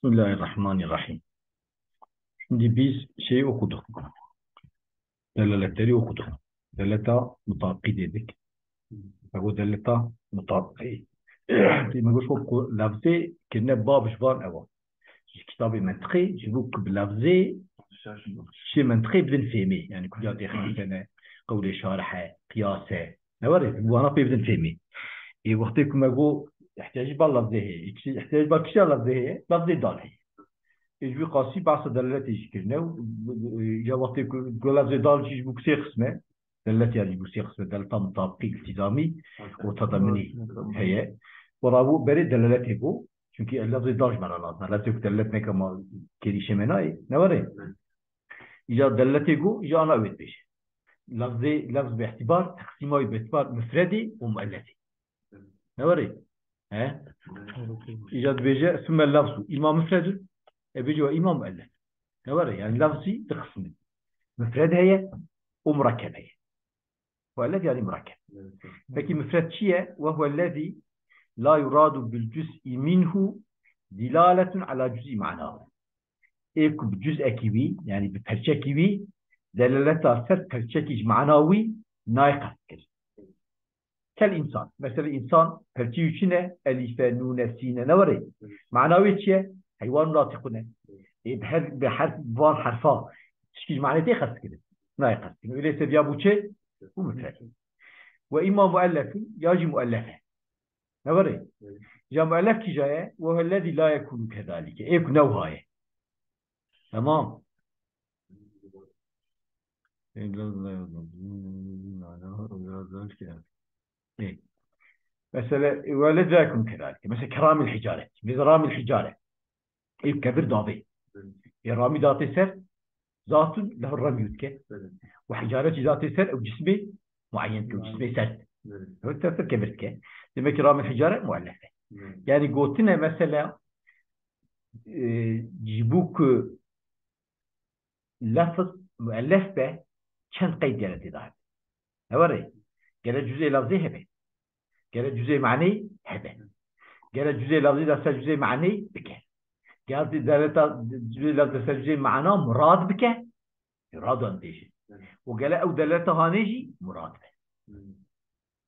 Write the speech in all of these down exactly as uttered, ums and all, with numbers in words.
Bismillahirrahmanirrahim. Şimdi biz şeyi okuduk. Delaletleri okuduk. Deleta mutabikî dedik. Ve bu deleta mutabikî. Demek ki çok ku-, lafzê kirine bab ji van ewa. Ji kitabê mentiqê, ji bo ku bi lafzê şê mentiqê bidin fêmê. Yani kuliyatê xemsene, qewlê şarih e, qiyas e. Ne were? Bi wana pê bidin fêmê. Ê, wextê ku me got, ihtiyacî ba lafzê heye. Ê, kişî, ihtiyacî ba kişiya lafzê heye? Lafzê dal heye. Ê, ji wî qasî behsa delaletê jî kirine û, ê, ya wextê ku, ku lafzê dal jî ji bo sê qism e. Delalet ya jî bo sê qism e. Deleta mutabikî, iltizamî û tadamunî heye. Û rabû berê delaletê bû. Çunkî lafzê dal ji me re lazim e. Lafzê ku delalet neke ma kêrîşê me nayê. Ne were? Îca delaletê got, îca ana wê dibêje. Lafzê, lafz bi îtibar, teqsîma wî bi îtibar mufredê û muellefê. Ne were? He? Îca dibêje, summe lafzu, îma mufredun, e bêje we îma muellef. Ne were? Yani lafzî di qism in. Mufred heye û murakkeb heye. Muellef yani murakkeb. Peki mufred çi ye? Ve huwellezî la yuradu bil cüz'i minhu dilaletun ala cüz'i ma'nahu. Ê ku bi cüz'ekî wî, yani bi perçekî wî, delaleta ser perçekî ji mana wî nayê qestkirin. Kel insan. Mesela insan perçî wî çi ne? Elîfe, nûne, sîne, ne were? Mana wê çi ye? Heywan û natiqû ne. Ê, bi her, bi her van herfa tişkî ji manê tê qestkirin. Nayê qestkirin. Öyleyse diya bû çi? Bû mufred. Ve îma muellefî ya jî muellefe. Ne were? Evet. Ya muellef kîja ye? Ve huwellezî la yekûnû kezalike. Ê ku ne wiha ye. Tamam. Ê. Mesela, ve lezî la yekûnû kezalike. Mesela keramil hicaret. Mesela ramil hicaret. Ê kevir davê. Ê ramî datê ser, zatun lehu remyû dike. Û hicaret jî datê ser, ew cismê muayyen dike, ew cismê sert. Ew ser ser kevir dike. Demek ki ramil hicaret muellef e. Yani gotine mesela, e, ji bo ku lafz muellef be, çend qeyd gere tê de hebe. Ne were? Gere cüzê lafzê hebe. Gere cüzê manê hebe. Gere cüzê lafzê de ser cüzê manê bike. Gere deleta cüzê lafzê ser cüzê mana murad bike. Murad an têjin. Û gere ew deleta hanê jî murad be.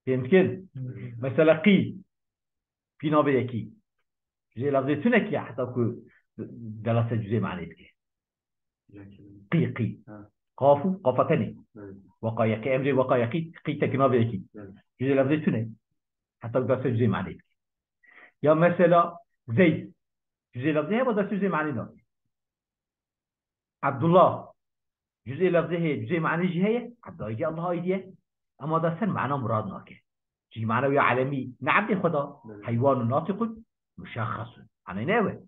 Fêm dikin? Mesela qî. Qî navê yekî. Cüzê lafzê tune ki heta ku deleta cüzê manê bike. Qî, qî. Ha. Qaf û qafa tenê. Evet. Weqa yeqî, emrê weqa yeqî, qî tek navê yekî. Evet. Cüzê lafzê tune. Heta dase cüzê manê dike. Ya mesela Zeyd. Cüzê lafzê heye, dase cüzê manê nake. Abdullah. Cüzê lafzê heye, cüzê manê jî heye. Abdullah jî Allah aîdî ye. Ama da ser mana murad nake. Çünkü mana ya alemî ne abdê xwe da. Evet. Heywanun natiqun muşaxxasun. Manê ne ew e.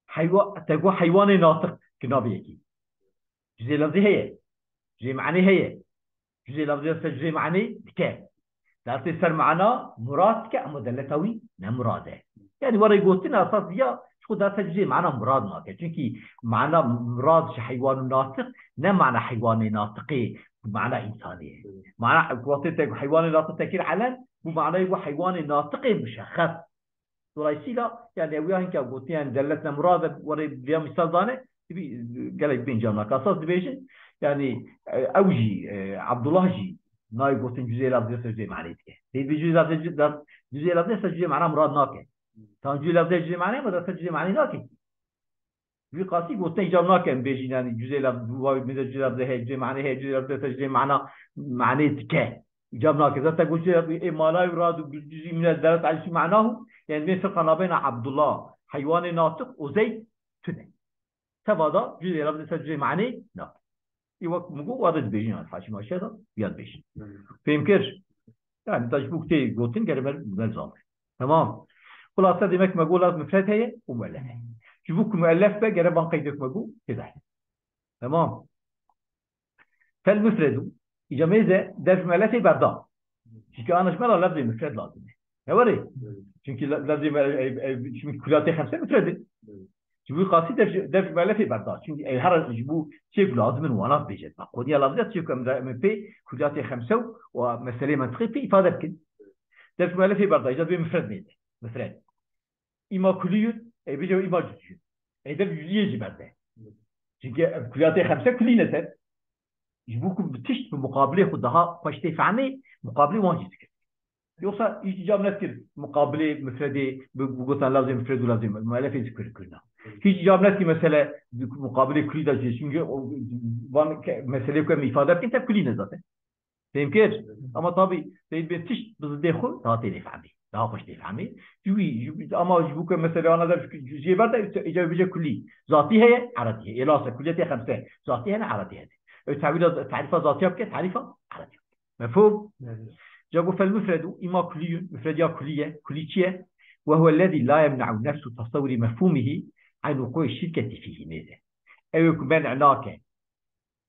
Heywa-, te got heywanê natiq ki navê yekî. Cüzê lafzê heye. Cüzê manê heye. Cüzê lafzê ser cüzê manê dike. Dertê ser mana murad dike ama deleta wî ne murad e. Yani were gotin esas ya ji xwe derse cüzê mana murad nake. Çünkü mana murad ji heywan û natiq ne mana heywanê natiqê, mana insanê ye. Mana wextê te heywanê natiq te kir elem, bu manayê bu heywanê natiqê muşexxes. Dolayısıyla, yani, ew ya hinka gotiye, yani, dellet ne murad e, were vêya misal dane, dibî, gelek bên cem nake. Esas dibêjin, yani, e, ew jî, e, Abdullah jî, nayê gotin cüzê lafzê ser cüzê manê dike. Tê dibê cüzê lafzê, cüzê lafzê ser cüzê mana murad nake. Tam cüzê lafzê cüzê manê, ama ser cüzê manê nake. Wî qasî gotin îcab nake em bêjin, yani cüzê laf-, wawê mêze cüzê lafzê heye, cüzê manê heye, cüzê lafzê ser cüzê mana, manê dike. Îcab nake. Zaten got cüzê lafzê, ê manayê rad û cüzî mine deret alî manahu, yani vê firqa nabeyna Abdullah, heywanê natiq û Zeyd tune. Teva da cüzê lafzê ser cüzê manê nake. Ê wek min got, wa dibêjin, yani, haşî maşe da, ya dibêjin. Fêm kir? Yani, da ji bo tê gotin, gere me, me zan. Tamam. Xulase demek me got lafz mufred heye û muellef heye. Ji bo ku muellef be, gere van qeydek me got, tê de. Tamam. Fel mufredu, îca mêze, derf muellefê berda. Çünkü ana ji me re lafzê mufred lazim e. Ne were? Çünkü la-, lafzê me-, e, e, çünkü kuliyatê xemse mufred e. Ji bo qasî derf, derf muellefê berda. Çünkü ew her ji bo çêk lazim in wana bêje. Bak, qoniya lafzê çêk em re, em pê kuliyatê xemse û meseleyê mentiqê pê ifade bikin. Derf muellefê berda, îca dibê mufred mêze. Mufred. Îma kuliyun, Ê bêje îma cüzî. Ê dev cüzîyê jî berde. Çunke ev kuliya tê xemse kulî ne ser. Ji bo ku bi tişt bi muqabilê xwe daha xweş tê fehmê, muqabilê wan jî dikir. Yoksa hiç îcab nedikir muqabilê mifredê bi, bi gotan lazê mifred û lazê muelefê zikir kirina. Hiç îcab nedikir mesele muqabilê kulî de jî. Çunke o, van ke-, meselê ku em îfade bikin, tev kulî ne zaten. Fêm kir? Ama tabî, seyîd bê tişt bi zidê xwe daha tê nêfehmî. Daha xweş tê fehmî. Ji wî, ji wî, ama ji bo ku mesele ana der cüziyê berde, îca bêje kulî. Zatî heye, eretî heye. Ê lasa kuliyetê xemse. Zatî hene, eretî hene. Ew tewîla, tarîfa zatiya bike, tarîfa eretî bike. Mefhûm? Evet. Ca got, "Fel mufredu, îma kulîyun." Mufrediya kulî ye. Kulî çi ye? "Ve huve lezî la yemne'u nefsu tasawwuri mefhûmihi an wuqû'i şirketi fîhi." Neyse. Ew ê ku men'e nake.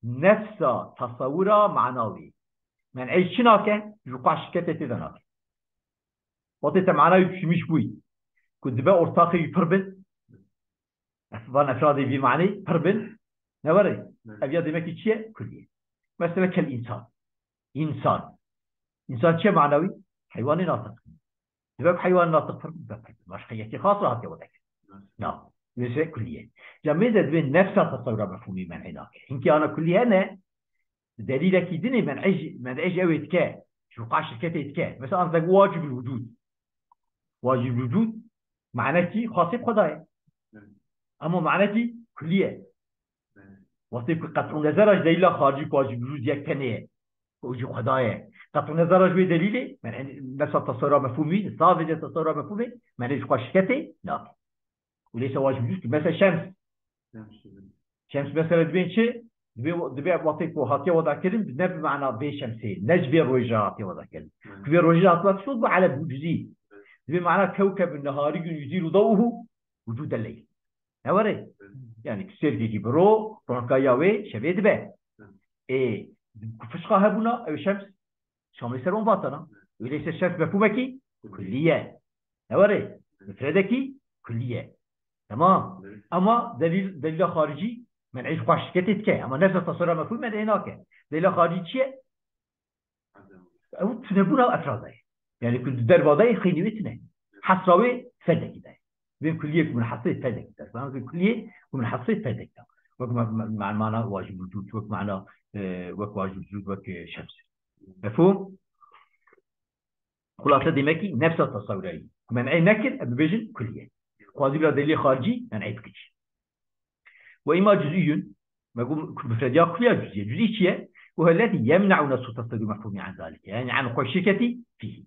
Nefsa tasawura mana wî. Men'ê çi nake? Ji xwe şirketê tê de nake. Wextê te mana wî pişimîş bûyî, ku dibe ortaxê wî pir bin, van efradê vî manî pir bin, ne were? Evet. Ev ya demekî çi ye? Kulî ye. Mesela kel însan. Însan. Însan çi ye mana wî? Heywanê natiq. Dibe ku heywan natiq pir bibe pir. Başqa yekî xas re hatiye wede kirin. Na. Wê se kulî ye. Ca mêze divê nefsa tesewra mefhûmî men'ê nake. Hinkî ana kulî hene, delîlekî dinê men'ê jî, men'ê jî ew ê dike. Ji xwe şirketê dike. Mesela an zek wacibul wucûd. Wacibul wucûd manekî xasê Xwedayê. Ama manekî kulî ye. Wextê ku qet'û nezera ji delîla xaricî ku ji vücûd yek tenê ye, ku jî Xweda ye. Qet'û nezera ji wê delîlê, men'ê nefsa tesewra mefhûmî, savê de tesewra mefhûmê, men'ê ji xwe şiketê nake. Û leysa wa ji vücûd ki, mesela şems. Şems mesela dibên çi? Dibê, dibê wextê ku hatiye weda kirin, ne bi mana vê şemsê, ne ji vê rojê hatiye weda kirin. Ku vê rojê hatiye weda kirin, bu alem bu cüzî. Dibê mana kewkebun neharî gün yüzîlu dawuhu vücûde leyl. Ne were? Yani ku sêrgekî bi ro, ronkaya wê şevê dibe. Ê, ku fişqa hebûna, ew şems, şamê ser wan vatana. Öyleyse şems mefhûmekî kulî ye. Ne were? Mifredekî kulî ye. Tamam. Ama delîl, delîla xaricî men'ê ji xwe şiketê dike. Ama nefsa tesewra mefhûm men'ê nake. Delîla xaricî çi ye? Ew tunebûna efrada ye. Yani ku di derva de ye, xeynî wê tune. Hesra wê ferdekî de ye. Bên kuliyê ku min hesê ferdekî de. Bên kuliyê ku min hesê ferdekî de. Wek ma-, ma-, ma-, mana wajib vücud, wek mana, e, wek wajib vücud, wek, e, şems. Mefhûm? Xulase demekî nefsa tesewreyî. Ku men'ê nekir, em bibêjin kulî ye. Xwazî bila delîlê xaricî men'ê bikir. Ve îma cüzîyun, me got ku mifrediya kulî ya cüzî ye. Cüzî çi ye? Ve hellezî yemne'u nefsu tesewrî mefhûmî an zalike. Yani an xwe şirketî fîhî.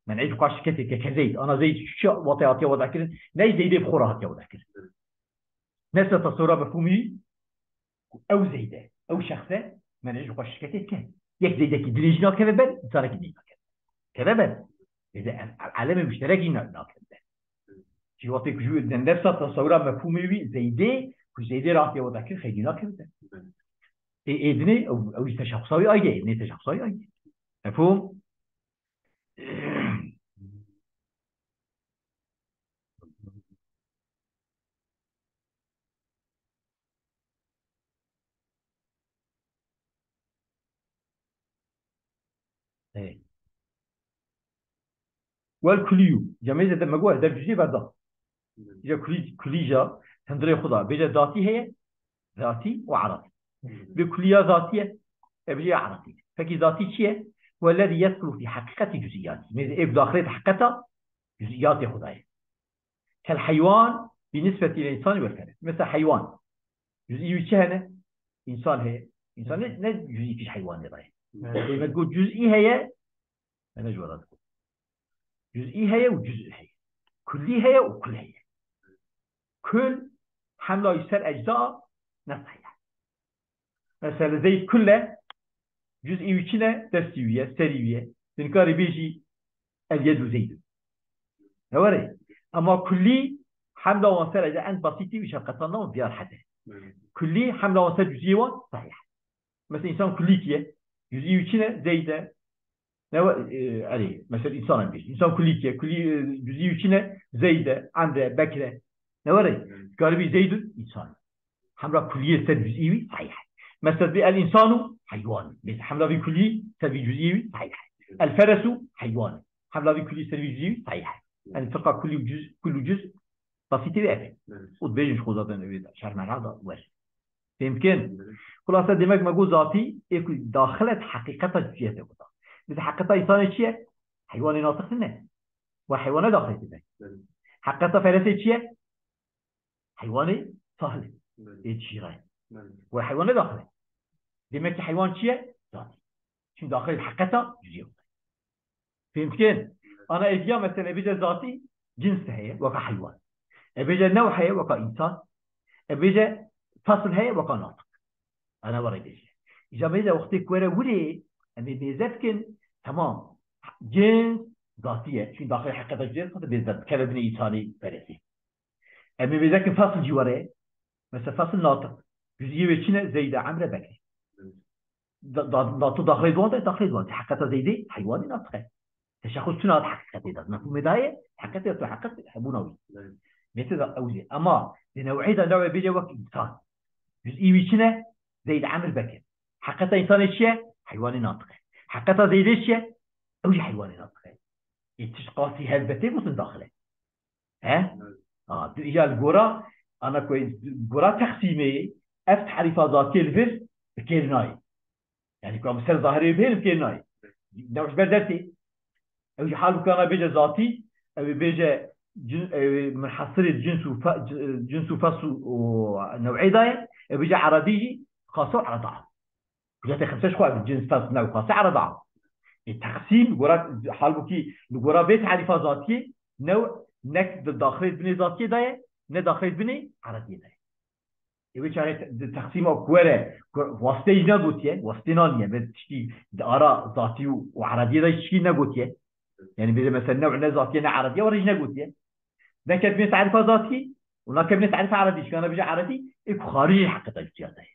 Men'ê ji xwe şirketê ke, ke Zeyd. Ana Zeyd çi wate hatiye wada kirin? Ne Zeydê bi xwe re hatiye wada kirin. Nefsa tesewra mefhûmî, ew Zeyd e, ew şexs e, men'ê ji xwe şirketê dike. Yek Zeydekî dinê jî nakeve ber, însanekî dinê nakeve. Keve ber. Êde em, em, alemê muşterek jî na-, nakeve ber. Jî wextê ku ji nefsa tesewra mefhûmê wî Zeydê, ku Zeydê re hatiye wada kir, xeynî nakeve ber. Ê, ê dinê, ew, ew jî teşexusa wî ayrı, ê dinê teşexusa wî ayrı. Mefhûm? Hey. Wel kulî yu. Cemê de me got, der cüzê berda. Îca kulî, kulî ja, hundirê xwe da. Bêje datî heye, zatî û eratî. Vê kulî ya zatî ye, e bêje ya eratî. Pekî zatî çi ye? Wellezî yedxulu fî heqîqetî cüzîyatî. Mêze ê ku daxilê di heqîqeta cüzîyatê xwe da ye. Kel heywan bi nisbetî lil însanî wel feres. Mesela heywan. Cüzî wî çi hene? Însan heye. Însan ne, ne cüzî kî ji heywanê re ye. Evet. Demek ku cüzî heye, hene ji we re digot. Cüzî heye û cüzî heye. Kulî heye û kul heye. Kul hemla wî ser ecza ne sehîh. Mesela Zeyd kul e, cüzî wî çi ne? Destî wî ye, serî wî ye. Tu nikarî bêjî el yedu Zeydun. Ne were? Ama kulî hemla wan ser ecza en basîtî wî şefqetan ne wan diyar hede. Kulî hemla wan ser cüzî wan sehîh. Mesela însan kulî kî ye? Cüzî wî çi ne? Zeyd e. Ne we, e, erê, mesela însan em bêjin. Însan kulî kî ye? Kulî, e, cüzî wî çi ne? Zeyd e, Emr e, Bekr e. Ne were? Dikarî bî Zeydun însan. Hemra kuliyê ser cüzî wî sehîh e. Mesela bî el însanu heywan. Bê hemra vî kulî ser vî cüzî wî sehîh e. El feresu heywan. Hemra vî kulî ser vî cüzî wî sehîh e. Yani firqa kulî û cüz, kul û cüz Basîtî wê ev e. Belê. Û dibêjin ji xwe zaten ew ê şerh merha da wer. Fêm dikin? Belê. Xulase demek me got zatî ê ku daxil e di heqîqeta cüziyetê xwe da. Bi di heqîqeta însanê çi ye? Heywanê natiq ne. Ve heywane daxilê tê de. Belê. Heqîqeta feresê çi ye? Heywanê sahl e. Belê. Ê çî re. Belê. Ve heywane daxil e. Demek ki heywan çi ye? Zatî. Çim daxilê heqeta cüziyê. Fêm dikin? Ana êdiya mesela bêje zatî cins heye, weka heywan. E bêje new heye, weka însan. E bêje fasl heye, weka natiq. Ana were bêje. Îca bêje wextê ku were wirê, em ê mêze bikin, tamam. Cins zatî ye. Çim daxilê heqeta cüziyê, xwe mêze dikeve binê însanî beresî. Em ê mêze kin fasl jî were. Mesela fasl natiq. Cüziyê wê çi ne? Zeyde, Emre, Bekirê. Da, da, da tu daxilê duwan de, daxilê duwan. Heqeta Zeydê heywanê natiq e. Teşexus tuna di heqîqetê de. Mefhûmê daye, heqîqetê tu heqîqet hebûna wî. Evet. Mête de ew jî. Ama di new'ê de new'ê bêje wek însan. Cüzî wî çi ne? Zeyd, Emir, Bekir. Heqeta însanê çi ye? Heywanê natiq e. Heqeta Zeydê çi ye? Ew jî heywanê natiq e. Ê tişt qasî helbetê gotin daxil e. He? Evet. Ha, tu îca li gora, ana ku gora texsîmê, ev tarîfa zatiyê li vir bi kêr nayê. Yani ku em ser zahirê bihêlin bi kêr nayê. New ji ber dertê. Ew jî hal bikana bêje zatî, ew ê bêje cin-, ew ê minhasirê cins û fe-, c-, cins û fes û, û new'ê daye, ew bêje eradî jî xasa û erada. Kucetê xemse ji xwe cins fes new xasa erada. Ê texsîm, li gora, halbûkî li gora vê tarîfa zatiyê, new nek di daxilê binê zatiyê daye, ne daxilê binê eradiyê daye. Ê wê çaxê te-, di texsîma ku were, ku wastê jî negotiye, wastê naniye, me tiştî di ara zatî û, û eradiyê de tiştî negotiye. Yani bêje mesela new ne zatî ye, ne eradî ye, were jî negotiye. Neket bê tarîfa zatî û neket bê tarîfa eradî, çikana bêje eradî, ê ku xaricê heqeta cüziyata ye.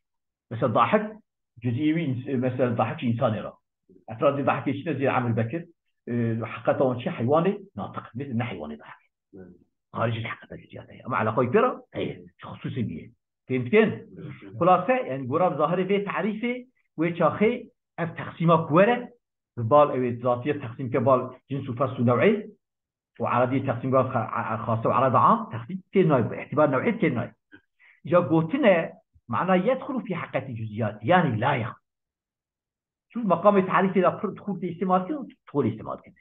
Mesela dahik, cüzî wî ins-, mesela dahik însanê ra. Efradê dahikê çi ne Zeyd, Emir, Bekir, e, heqeta wan çi heywanê natiq, ne, ne heywanê dahik. Xaricê heqeta cüziyata ye. Ama eleqa wî pê ra heye, ji xusûsê wî ye. Fêm dikin? Xulase, yani gora bi zahirê vê tarîfê, wê çaxê ev texsîma ku were, bi bal ew ê zatiyê texsîm ke bal cins û fes û new'ê, û eradiyê texsîm ke bal xa-, a-, a-, xase û erada am, texsîm tê nayê, bi îtibar new'ê tê nayê. Ja gotine, mana yedxulu fî heqetî cüziyatî, yani la yedxulu. Çû meqamê tarîfê de pir dixûr tê îstîmal kirin û dixûr îstîmal kirin.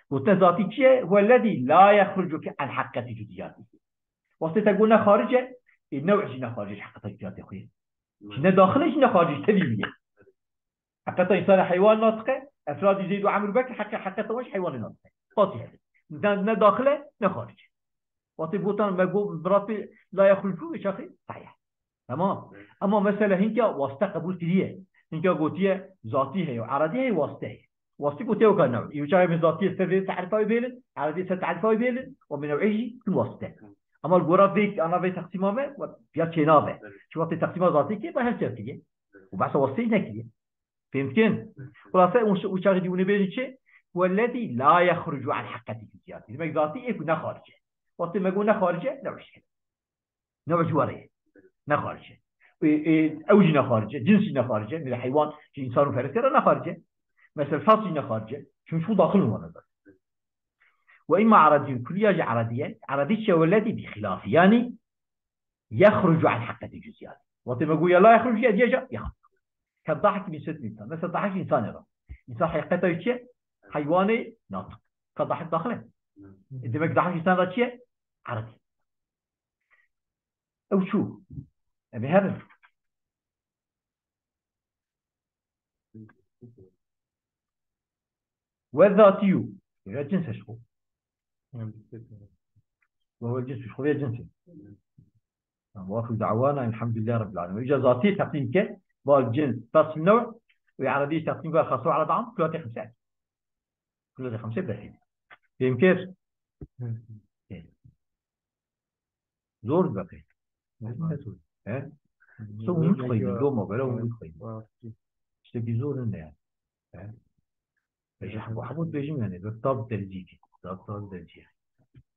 Gotine zatî çi ye? Huwellezî la yexrucu fi an heqetî cüziyatî. Wextê te got ne xaric e, ê new jî ne xaric e ji heqeta cüziyatê xwe ye. Jî ne daxil e, jî ne xaric e, tevî wî ye. Heqeta însan e heywan natiq e, efradî Zeyd û Emir Bekir heqe-, heqeta wan jî heywanê natiq e. Qasî hebe. Ne, ne daxil e, ne xaric e. Wextê gotan me got, miratê la yexrucu, wê çaxê sehîh. Tamam. Ama mesela hinka waste qebûl kiriye. Hinka gotiye zatî heye, eradî heye, waste heye. Wastî gotiye weka new. Î çaxê min zatiyê ser vê tarîfa wî bêlin, eradî ser tarîfa wî bêlin, û min new'ê jî tu waste. Ama li gora vê, ana vê texsîma me, ya çênabe. Evet. Çi wextê texsîma zatî kê, ba her çer kiriye. Û behsa wastê jî nekiriye. Fêm dikin? Xulase, û çaxê dî hûn ê bêjin çi? Wellezî la yexrucu an heqetî cüziyatî. Demek zatî ê ku ne xaric e. Wextê me got ne xaric e, ne weş e. Ne weş were ye. Ne xaric e. Ê, ê, ew jî ne xaric e. Cins jî ne xaric e. Mesela heywan ji însan û ferestê re ne xaric e. Mesela fas jî ne xaric e. Çimkî xwe daxil in wana zaten. Ve îma eradî, kuliya jî eradî ye. Eradî çi ye? Wellezî bi xilafî. Yani yexrucu an heqetî cüziyatî. Wextê me got ya la yexrucu ye, diye ja yexrucu. Ka dahik min set însan. Mesela dahik însanê ra. Însan heqeta wî çi ye? Heywanê natiq. Ka dahik daxil e. E, demek dahik însan ra çi ye? Eradî. Ew çû. Em ê herin. Ve zatî û. Ve cins e ji xwe. Ve, ve cins e ji xwe, ve cins e. Ve axiru da'wana elhamdülillahi rabbil alemin. Îca zatî teqdîm ke, bal cins, tasnî new, ve eradî teqdîm ke xasa û erada am, kulatê xemse. Kulatê xemse berhî. Fêm kir? Zor dibe pê. Ne zor. He? Zor. Sen umut koyun, doma böyle umut koyun. Zor. İşte bir zor ne yani? He? E, bu, bu bejim yani, bir tab derece ki. Tab, tab derece.